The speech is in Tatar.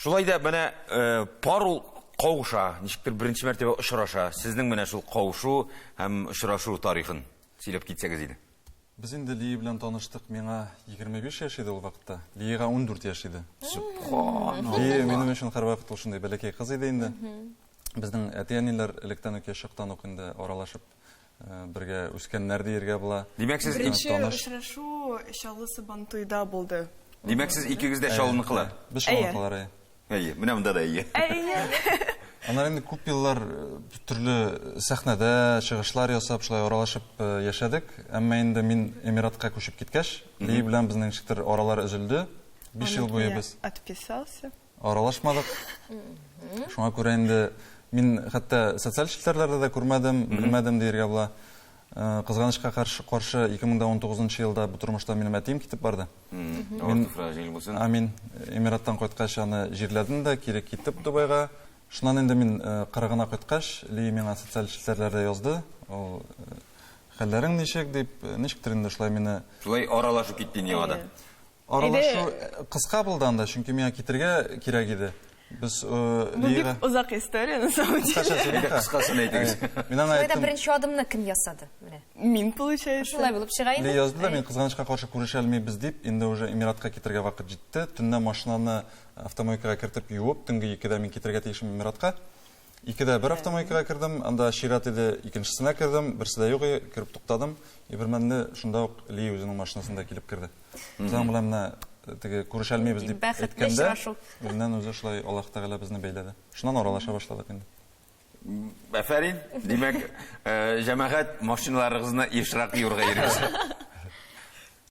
Шулай да менә э, пар ул кавыша, ничектер беренче мәртәбә очраша. Сезнең менә шул кавышу һәм очрашу тарихын сөйләп китсәгез иде. Без инде Лия белән таныштык, миңа 25 яшь иде ул вакытта. Лиягә 14 яшь иде. Сөбханалла. Лия минем өчен һәрвакыт ул шундый бәләкәй кыз иде инде. Безнең әти-әниләр электән үк яшь чактан ук инде аралашып э, бергә үскәннәр диергә була. Димәк, сез Беренче Таныш. очрашу Чаллы Сабантуйда булды. Димәк, сез икегез дә Чаллыныкылар. Без Чаллыныкылар, әйе. Әйе, менә монда да әйе. Әйе. Аннары инде күп еллар э, төрле сәхнәдә чыгышлар ясап, шулай аралашып э, яшәдек. Әмма инде мин Эмиратка күчеп киткәч, Лия белән безнең ничектер аралар өзелде. 5 ел буе без Отписался. аралашмадык. Шуңа күрә инде мин хәтта социаль челтәрләрдә дә күрмәдем, белмәдем диергә була. Э, кызганычка каршы, каршы 2019 елда бу тормышта минем әтием китеп барды. Авыр туфрагы җиңел булсын. Амин. Эмираттан кайткач аны җирләдем дә, кире китеп Дубайга. Шуннан инде мин э, кырыгына кайткач, Ли миңа социаль челтәрләрдә язды. Ул э, хәлләрең ничек дип, ничектер инде шулай мине Шулай аралашу китте инде яңадан. Аралашу кыска булды анда, чөнки миңа китергә кирәк иде. Без Бу бик озак история, на самом деле. Кыскасын әйтегез. Мин аңа Шулай да әйттем. беренче адымны кем ясады? Менә. Мин, получается. Шулай булып чыга Ли инде. язды да, мин кызганычка каршы күрешә алмыйбыз дип, инде уже Эмиратка китергә вакыт җитте. Төнлә машинаны автомойкага кертеп юып, төнге 2-дә мин китергә тиешмен Эмиратка. 2-дә бер автомойкага кердем, анда чират иде, икенчесенә кердем, берсе дә юк иде, кереп туктадым. И бер мәлне шунда ук Ли үзенең машинасында килеп керде. Без аның белән менә э, теге күрешә алмыйбыз дип Бәхетле әйткәндә, очрашу. үзеннән үзе шулай Аллаһ Тәгалә безне бәйләде. Шуннан аралаша башладык инде. Афәрин. Димәк, э, җәмәгать машиналарыгызны ешрак юрга йөрегез.